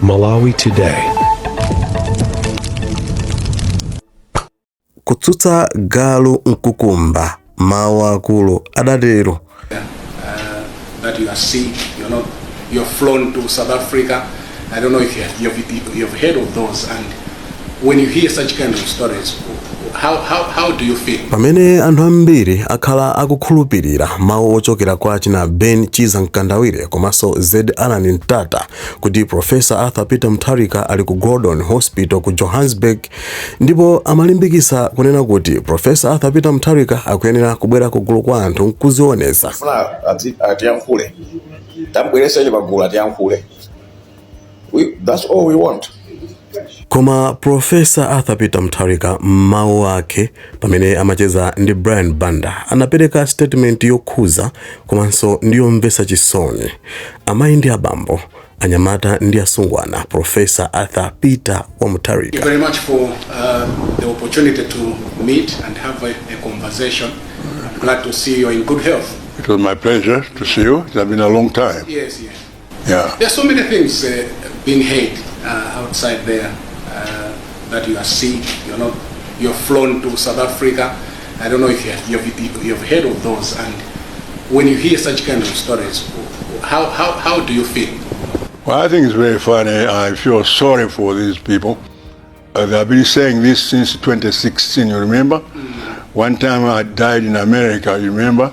Malawi Today. Kutsutsa galu nkukumba mawu akulu, adatero. That you are sick, you're not, you're flown to South Africa. I don't know if you've heard of those. And when you hear such kind of stories, how do you feel? Pamene anthu ambiri akhala akukhulupirira mawu ochokera kwa achina Ben Chiza Mkandawire komanso Z Alan Mtata kuti Professor Arthur Peter Mutharika ali ku Gordon Hospital ku Johannesburg, ndipo amalimbikisa kunena kuti Professor Arthur Peter Mutharika akuyenera kubwera kugulu kwa anthu nkuzionesa. Funa atiyankhule, tambweresa pagulu atiyankhule. That's all we want. Koma Professor Arthur Peter Mutharika, m'mawu ake pamene amacheza ndi Brian Banda, anapereka statement yokhuza komanso ndi yomvetsa chisoni. Amayi ndi abambo, anyamata ndi asungwana, Professor Arthur Peter wa Mutharika. Thank you very much for the opportunity to meet and have a conversation. I'm glad to see you're in good health. It was my pleasure to see you. It's been a long time. Yes. Yeah. There are so many things being heard outside there that you are sick, you're not, you're flown to South Africa. I don't know if you've heard of those. And when you hear such kind of stories, how do you feel? Well, I think it's very funny. I feel sorry for these people. They have been saying this since 2016, you remember? One time I died in America, you remember?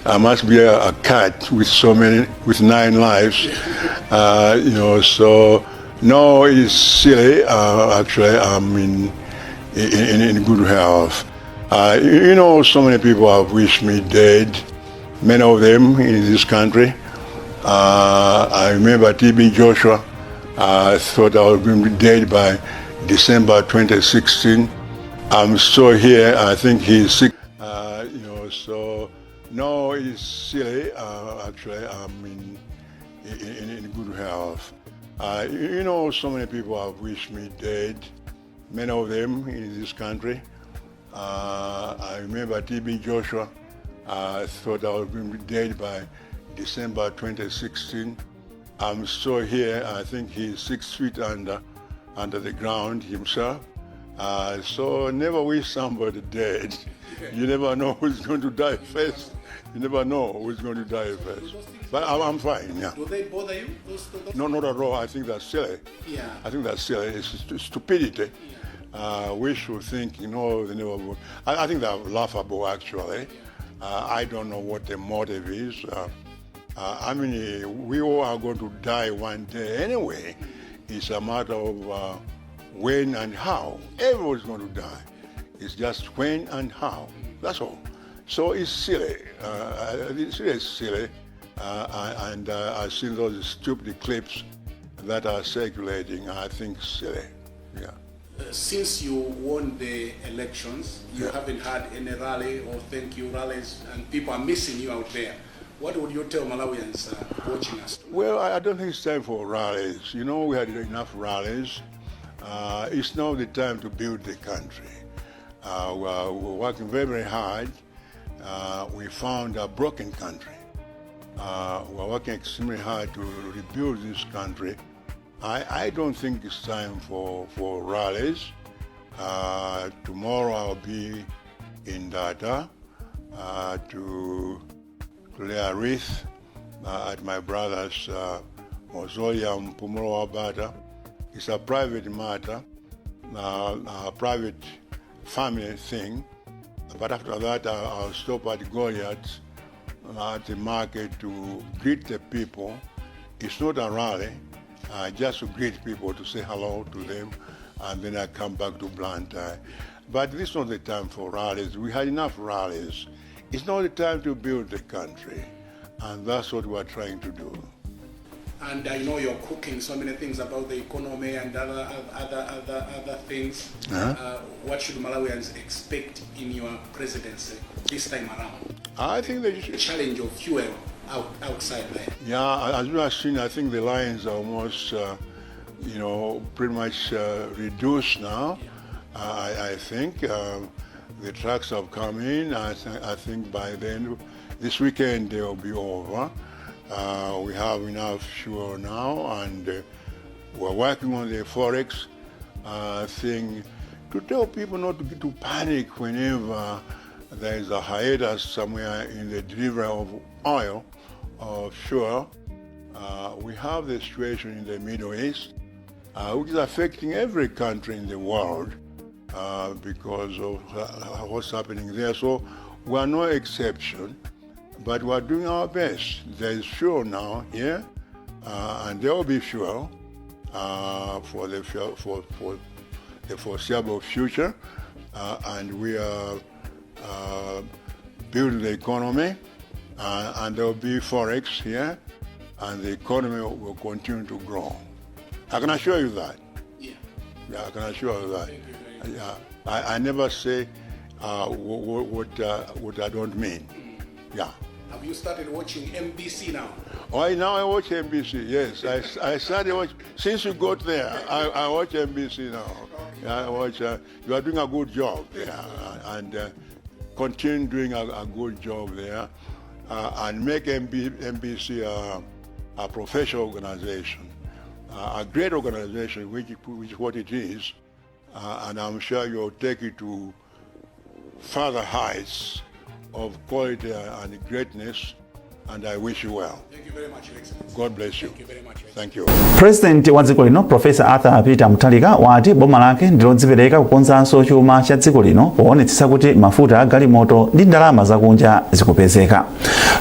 I must be a cat with so many, with nine lives. So no, it's silly. Actually, I'm in good health. So many people have wished me dead, many of them in this country. I remember TB Joshua thought I was going to be dead by December 2016. I'm still here. I think he's sick. So no, it's silly. Actually, I'm in good health. So many people have wished me dead, many of them in this country. I remember TB Joshua thought I was going to be dead by December 2016. I'm still here. I think he's 6 feet under the ground himself. So never wish somebody dead. You never know who's going to die first. You never know who's going to die first. But I'm fine, yeah. Do they bother you? Those No, not at all. I think that's silly. I think that's silly. It's stupidity. We should think, they never would. I think they're laughable, actually. I don't know what the motive is. I mean, we all are going to die one day anyway. It's a matter of when and how. Everyone's going to die. It's just when and how. That's all. So it's silly. It's really silly. And I've seen those stupid clips that are circulating. I think silly. Yeah. Since you won the elections, you haven't had any rally or thank you rallies, and people are missing you out there. What would you tell Malawians watching us? Well, I don't think it's time for rallies. We had enough rallies. It's now the time to build the country. We're working very, very hard. We found a broken country. We're working extremely hard to rebuild this country. I don't think it's time for rallies. Tomorrow I'll be in Ndata to lay a wreath at my brother's mausoleum, Mpumulo Wabata. It's a private matter, a private family thing. But after that, I'll stop at Goliath at the market to greet the people. It's not a rally, just to greet people, to say hello to them, and then I come back to Blantyre. But this is not the time for rallies. We had enough rallies. It's not the time to build the country, and that's what we're trying to do. And I know you're cooking so many things about the economy and other things. What should Malawians expect in your presidency this time around? I think they The should. Challenge of fuel outside there. Yeah, as you have seen, I think the lines are almost, pretty much reduced now. I think the trucks have come in. I think by then, this weekend they will be over. We have enough fuel now, and We're working on the forex thing to tell people not to panic whenever there is a hiatus somewhere in the delivery of oil or fuel. We have the situation in the Middle East, which is affecting every country in the world because of what's happening there. So we are no exception, but we are doing our best. There is fuel now here, and there will be fuel for the foreseeable future, and we are building the economy, and there will be forex here, and the economy will continue to grow. I can assure you that. Yeah, I can assure you that. Thank you very much. Yeah, I never say what I don't mean. Yeah. Have you started watching MBC now? Oh, now I watch MBC. Yes, I started watch since you got there. I watch MBC now. Yeah, I watch. You are doing a good job. Yeah, and continue doing a good job there, and make MBC a professional organization, a great organization, which is what it is, and I'm sure you'll take it to further heights of quality and greatness. And I wish you well. Thank you very much, Your Excellency. God bless you. Thank you very much, Your Thank you. President wa dziko lino, Professor Arthur Peter Mutharika, wati boma lake ndilodzipereka kukonzanso chuma cha dziko lino poonetsetsa kuti mafuta a galimoto ndi ndalama zakunja zikupezeka.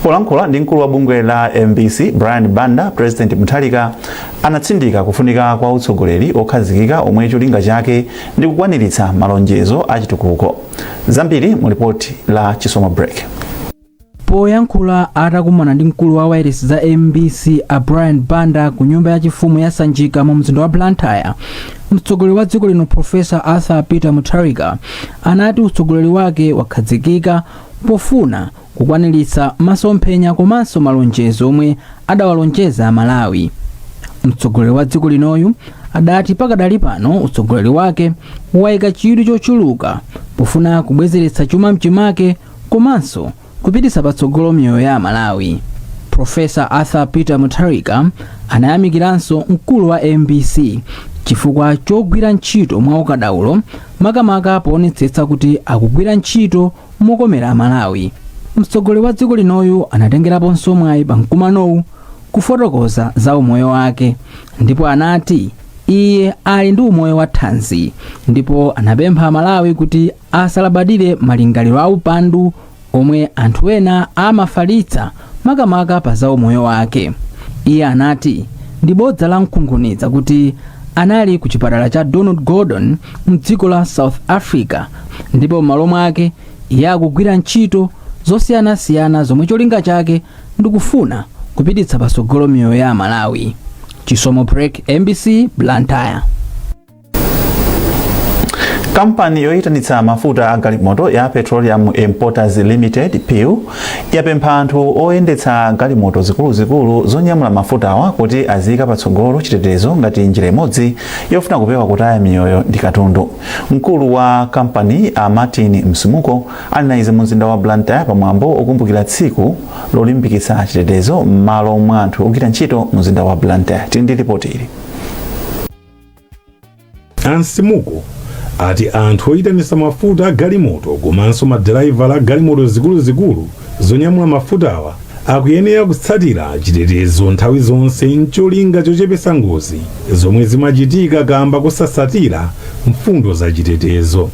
Polankhula ndi mkulu wa bungwe la MBC, Brian Banda, President Mutharika anatsindika kufunika kwa utsogoleri okhazikika omwe cholinga chake ndi kukwaniritsa malonjezo achitukuko. Zambiri mu lipoti la Chisomo Break. Poyankhula atakumana ndi mkulu wa wailesi za MBC, a Brian Banda, ku nyumba yachifumu ya Sanjika mu mzinda wa Blantyre, mtsogoleri wa dziko lino, Professor Arthur Peter Mutharika, anati utsogoleri wake wakhazikika pofuna kukwaniritsa masomphenya komanso malonjezo omwe adawalonjeza Amalawi. Mtsogoleri wa dziko linoyu adati pakadali pano utsogoleri wake wayika chidwi chochuluka pofuna kubwezeretsa chuma mchimake komanso kupititsa patsogolo miyoyo ya Amalawi. Professor Arthur Peter Mutharika anayamikiranso mkulu wa MBC chifukwa chogwira ntchito mwa ukadaulo, makamaka poonetsetsa kuti akugwira ntchito mokomera Amalawi. Mtsogoleri wa dziko linoyu anatengeraponso mwayi pa mkumanowu kufotokoza za umoyo wake, ndipo anati iye ali ndi umoyo wa thanzi, ndipo anapempha Amalawi kuti asalabadire malingaliro aupandu omwe anthu ena amafalitsa, makamaka pa za umoyo wake. Iye anati ndi bodza la mkunkhuniza kuti anali ku chipatala cha Donald Gordon mdziko la South Africa, ndipo m'malo mwake iye akugwira ntchito zosiyanasiyana zomwe cholinga chake ndikufuna kupititsa patsogolo miyoyo ya Amalawi. Chisomo Break, MBC, Blantyre. Kampani yoyitanitsa mafuta a galimoto ya Petroleum Importers Limited, PIL, yapempha anthu oyendetsa galimoto zikuluzikulu zonyamula mafutawa kuti aziyika patsogolo chitetezo ngati njira imodzi yofuna kupewa kutaya miyoyo ndi katundu. Mkulu wa kampani, a Martin Msimuko, anena izi mu mzinda wa Blantyre pamwambo okumbukira tsiku lolimbikitsa chitetezo m'malo mwa anthu ogwira ntchito mu mzinda wa Blantyre. Tili ndi ripoti ili. A Msimuko ati anthu oyitanitsa mafuta a galimoto komanso madraivala a galimoto zikuluzikulu zonyamula mafutawa akuyenera kutsatira chitetezo nthawi zonse ncholinga chochepetsa ngozi zomwe zimachitika kamba kusatsatira mfundo za chitetezo.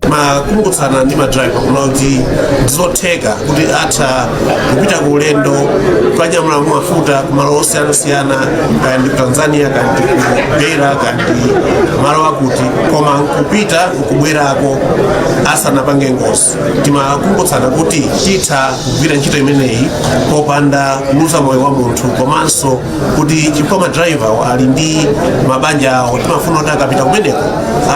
Makumbutsana ndi madraiva kuna kuti ndizotheka kuti atha kupita ku ulendo kukanyamula mafuta kumalo osiyanasiyana, kaya ndi ku Tanzania, kaya ndi ku Beira, kaya ndi malo akuti, koma nkupita nkubwerako asanapange ngozi. Timakumbutsana kuti titha kugwira ntchito imeneyi popanda kuluza moyo wa munthu, komanso kuti chifukwa madraiva ali ndi mabanja awo, timafuna kuti akapita kumeneko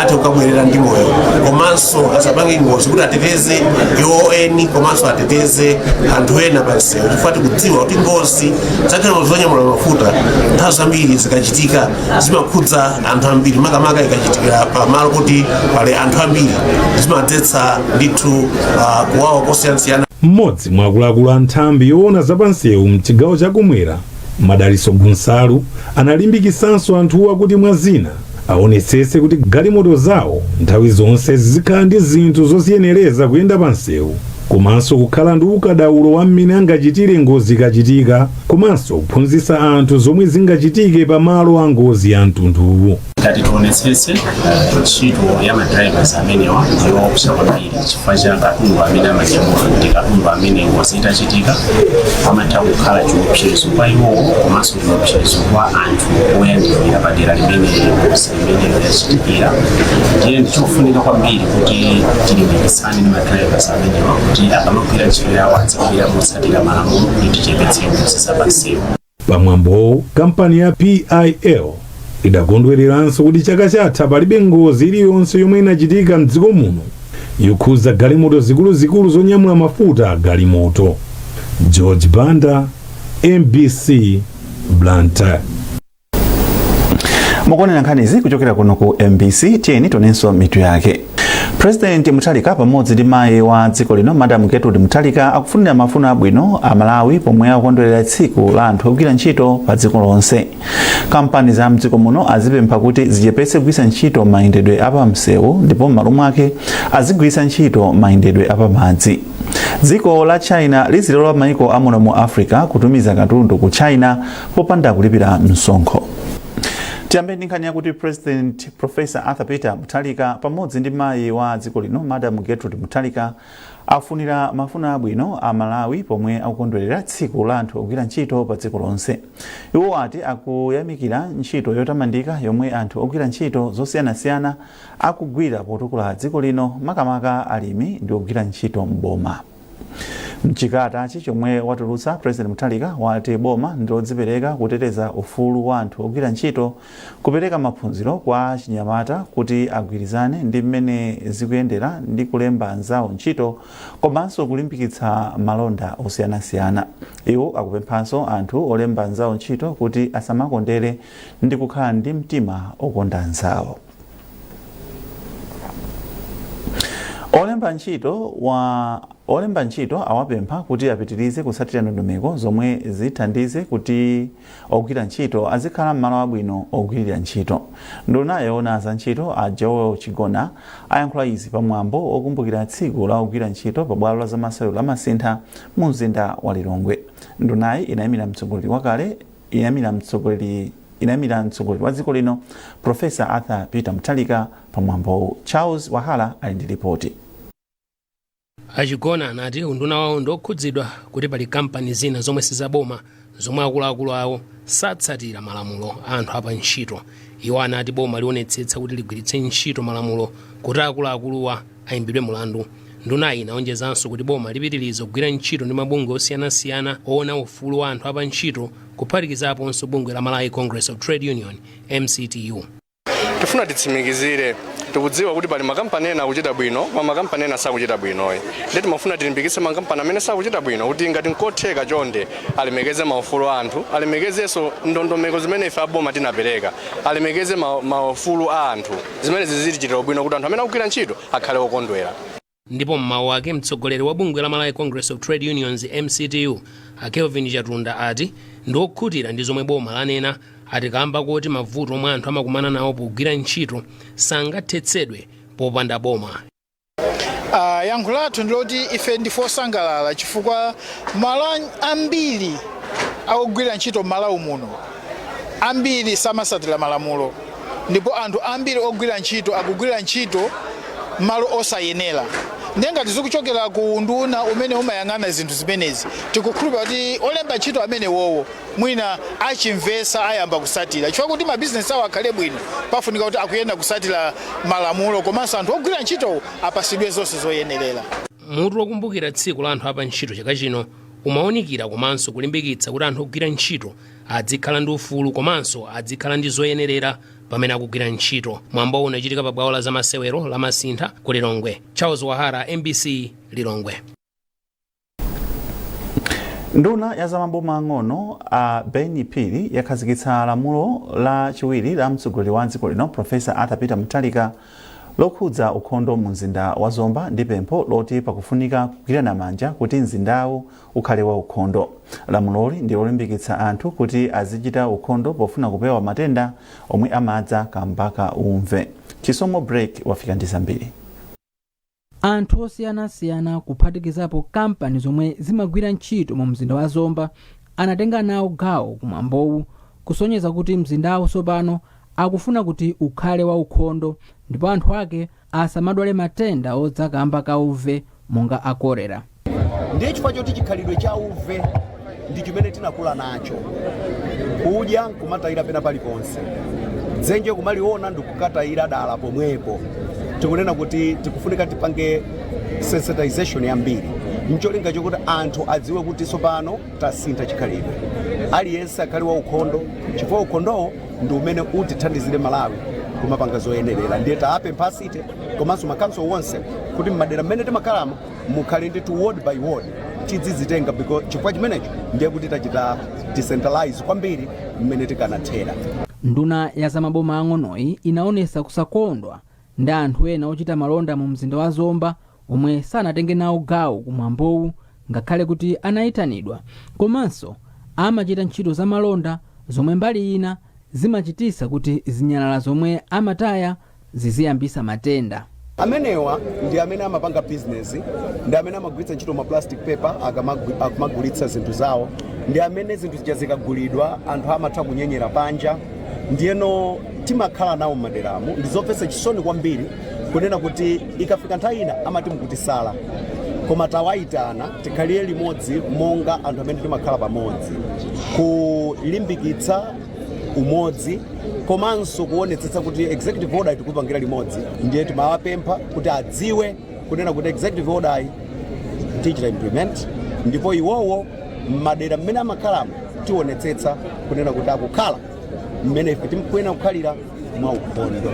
athe kukabwerera ndi moyo, komanso asapange ngozi, kuti ateteze iwo eni komanso ateteze anthu ena pa msewu, chifukwa tikudziwa kuti ngozi zagalimoto zonyamula mafuta nthawi zambiri zikachitika zimakhudza anthu ambiri, makamaka ikachitikira pamalo kuti pali anthu ambiri, zimadzetsa ndithu kuwawa kosiyanasiyana. Mmodzi mwa akuluakulu a nthambi yoona zapansewu mchigawo chakumwera. Madalitso Gunsalu, analimbikitsanso anthuwa kuti mwa zina aonetsetse kuti galimoto zawo nthawi zonse zizikhala ndi zinthu zoziyenereza kuyenda pa msewu, komanso kukhala ndi ukadaulo wa mmene angachitire ngozi ikachitika, komanso kuphunzitsa anthu zomwe zingachitike pamalo a ngozi ya mtunduwu. Ngati tionetsetse, ntchito ya madrivers amenewa ndiyoopsa kwambiri chifukwa cha katundu amene amanyamula, ndi katundu amene ngozi itachitika amatha kukhala chiopsezo kwa iwowo komanso chiopsezo kwa anthu oyandikira padera limene ngozi imeneyo yachitikira. Ndiye ndichofunika kwambiri kuti tilimbikitsane ndi madrivers amenewa kuti akamagwira ntchito yawo adzigwira motsatira malamulo kuti tichepetse ngozi zapamsewu. Pamwambowu, kampani ya PIL idakondwereranso kuti chaka chatha palibe ngozi iliyonse yomwe inachitika mdziko muno yokhudza galimoto zikuluzikulu zonyamula mafuta a galimoto. George Banda, MBC, Blantyre. Mukuonera nkhanizi kuchokera kuno ku MBC. Tiyeni tionenso mitu yake. President Mutharika pamodzi ndi mayi wa dziko lino, Madam Gertrude Mutharika, akufunira mafuno abwino a Malawi pomwe akukondwerera tsiku la anthu ogwira ntchito pa dziko lonse. Kampani za mdziko muno azipempha kuti zichepetse kugwiritsa ntchito mayendedwe apamsewu ndipo m'malo mwake azigwiritsa ntchito mayendedwe apamadzi. Dziko la China lizilola maiko amuno mu Africa kutumiza katundu ku China popanda kulipira msonkho. Tiyambe ndi nkhani yakuti President Professor Arthur Peter Mutharika pamodzi ndi mayi wa dziko lino, Madam Gertrude Mutharika, afunira mafuno abwino a Malawi pomwe akukondwerera tsiku la anthu ogwira ntchito pa dziko lonse. Iwo ati akuyamikira ntchito yotamandika yomwe anthu ogwira ntchito zosiyanasiyana akugwira potukula dziko lino, makamaka alimi ndi ogwira ntchito m'boma. Mchikalatachi chomwe watulutsa, President Mutharika wati boma ndilodzipereka kuteteza ufulu wa anthu ogwira ntchito, kupereka maphunziro kwa chinyamata kuti agwirizane ndi mmene zikuyendera ndi kulemba anzawo ntchito, komanso kulimbikitsa malonda osiyanasiyana. Iwo akupemphanso anthu olemba anzawo ntchito kuti asamakondere ndi kukhala ndi mtima okonda anzawo. Olemba ntchito awapempha kuti apitirize kutsatira ndondomeko zomwe zithandize kuti ogwira ntchito azikhala m'malo abwino ogwirira ntchito. Nduna yoona za ntchito, a Joel Chigona, ayankhula izi pamwambo okumbukira tsiku la ogwira ntchito pa bwalo la zamasewero la Masintha mu mzinda wa Lilongwe. Ndunayi inayimira mtsogoleri wakale inayimira mtsogoleri inayimira mtsogoleri wa dziko lino, Professor Arthur Peter Mutharika, pamwambowu. Charles Wahala ali ndi ripoti. A Chigona anati unduna wawo ndiokhudzidwa kuti pali kampani zina zomwe sizaboma zomwe akuluakulu awo satsatira malamulo a anthu apa ntchito. Iwo anati boma lionetsetsa kuti ligwiritse ntchito malamulo kuti akuluakuluwa ayimbidwe mulandu. Ndunayi inaonjezanso kuti boma lipitiriza kugwira ntchito ndi mabungwe osiyanasiyana oona ufulu wa anthu apa ntchito, kuphatikizaponso bungwe la Malawi Congress of Trade Union, MCTU. Tifuna titsimikizire, tikudziwa kuti pali makampani ena akuchita bwino koma makampani ena sakuchita bwinoyi, ndiye timafuna tilimbikitse makampani amene sakuchita bwino kuti ngati nkotheka chonde alemekeze maufulu a anthu, alemekezenso ndondomeko zimene ife aboma tinapereka, alemekeze maufulu a anthu. Zimene zizitichitira bwino kuti anthu amene akugwira ntchito akhale okondwera. Ndipo m'mawu ake, mtsogoleri wa bungwe la Malawi Congress of Trade Unions, MCTU, a Kelvin Chatunda, ati ndi okhutira ndi zomwe boma lanena, ati kamba koti mavuto omwe anthu amakumana nawo pogwira ntchito sangathetsedwe popanda boma. Yankho lathu ndiloti ife ndife osangalala chifukwa malo ambiri akugwira ntchito m'Malawi muno ambiri samasatira malamulo, ndipo anthu ambiri ogwira ntchito akugwira ntchito malo osayenera. Ndiye ngati zikuchokera ku unduna umene umayang'ana zinthu zimenezi, tikukhulupirira kuti olemba ntchito amene wowo mwina achimvesa, ayamba kusatira, chifukwa kuti mabizinesi awo akhale bwino pafunika kuti akuyenda kusatira malamulo, komanso anthu ogwira ntchitowo apasidwe zonse zoyenerera. Mutu wokumbukira tsiku la anthu apa ntchito chaka chino umawunikira komanso kulimbikitsa kuti anthu ogwira ntchito adzikhala ndi ufulu komanso adzikhala ndi zoyenerera pamene akugwira ntchito. Mwambowu unachitika pa bwalo la zamasewero la Masintha ku Lilongwe. Charles Wahara, MBC, Lilongwe. Nduna ya zamaboma ang'ono, a Ben Phiri, yakhazikitsa lamulo la chiwiri la mtsogoleri wa dziko lino, Professor Arthur Peter Mutharika, Lokhudza ukhondo mu mzinda wa Zomba ndi pempho loti pakufunika kugwirana manja kuti mzindawu ukhale wa ukhondo. Lamuloli ndi lolimbikitsa anthu kuti azichita ukhondo pofuna kupewa matenda omwe amadza kamba ka umve. Chisomo Break wafika ndi zambiri. Anthu osiyanasiyana, kuphatikizapo kampani zomwe zimagwira ntchito mu mzinda wa Zomba, anatenga nawo gawo kumwambowu kusonyeza kuti mzindawu tsopano akufuna kuti ukhale waukhondo ndipo anthu ake asamadwale matenda odza kamba ka uve monga a kolera. Ndiye chifukwa choti chikhalidwe cha uve ndi chimene tinakula nacho, kudya nkumatayira pena paliponse, dzenje kumaliona ndikukatayira dala pomwepo, tikunena kuti tikufunika tipange sensitization yambiri mcholinga chokuti anthu adziwe kuti tsopano tasintha chikhalidwe, aliyense akhale waukhondo, chifukwa ukhondowo ndi umene utithandizire Malawi kumapanga zoyenerera. Ndiye taapempha city komanso makanso wonse kuti m'madera mmene timakhalamo mukhale ndithu ward by ward tidzizitenga, because chifukwa chimenecho ndiye kuti tachita decentralize kwambiri mmene tikanathera. Nduna ya zamaboma ang'onoyi inaonesa kusakondwa ndi anthu ena ochita malonda mu mzinda wa Zomba omwe sanatenge nawo gawo kumwambowu ngakhale kuti anayitanidwa, komanso amachita ntchito za malonda zomwe mbali ina zimachitisa kuti zinyalala zomwe amataya ziziyambisa matenda. Amenewa ndi amene amapanga business, ndi amene amagwiritsa ntchito ma plastic paper akamagulitsa zinthu zawo, ndi amene zinthu zija zikagulidwa anthu amatha kunyenyera panja. Ndiyeno timakhala nawo m'maderamo. Ndi zomvetsa chisoni kwambiri kunena kuti ikafika nthawi ina amati mukutisala, koma tawayitana tikhalire limodzi monga anthu amene timakhala pamodzi, kulimbikitsa umodzi komanso kuonetsetsa kuti executive order tikupangira limodzi. Ndiye timawapempha kuti adziwe kunena kuti executive order iyi tichita implement, ndipo iwowo m'madera mmene amakhalamo tionetsetsa kunena kuti akukhala mmene ife tikuyenera kukhalira mwaukhondo.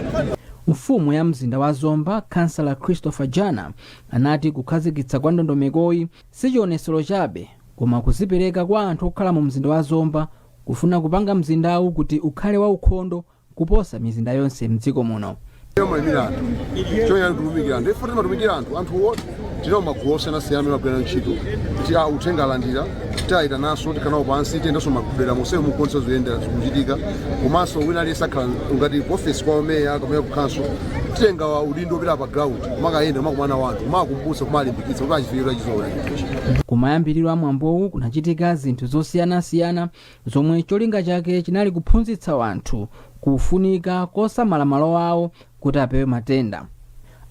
Mfumu ya mzinda wa Zomba, Kansala Christopher Jana, anati kukhazikitsa kwa ndondomekoyi si chionesero chabe koma kuzipereka kwa anthu okhala mu mzinda wa Zomba kufuna kupanga mzindawu kuti ukhale waukhondo kuposa mizinda yonse mdziko muno. Mayimira anthu, choyera kutumikira anthu. Ife timatumikira anthu. Anthuwo tinawo magulu osiyanasiyana amene amagwira ntchito kuti a uthenga alandira. Tayitananso, tikhalawo pansi, tiyendanso madera monse mukuonesa zoyendera zikuchitika, komanso wina aliyense akhala ngati office kwa meya kapena ku council, titenga udindo wopita pa ground kumakayenda, kumakumana wa anthu, kumakumbutsa, kumalimbikitsa kuti achifikira chizoona. Kumayambiriro a mwambowu kunachitika zinthu zosiyanasiyana zomwe cholinga chake chinali kuphunzitsa anthu kufunika kosamala malo awo kuti apewe matenda.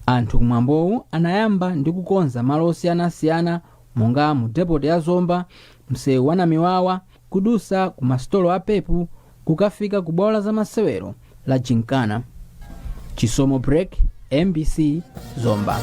Anthu kumwambowu anayamba ndi kukonza malo osiyanasiyana monga mu depot ya Zomba, msewu wa Namiwawa kudusa ku masitolo a Pep kukafika ku bwalo la zamasewero la Gymkhana. Chisomo Break, MBC, Zomba.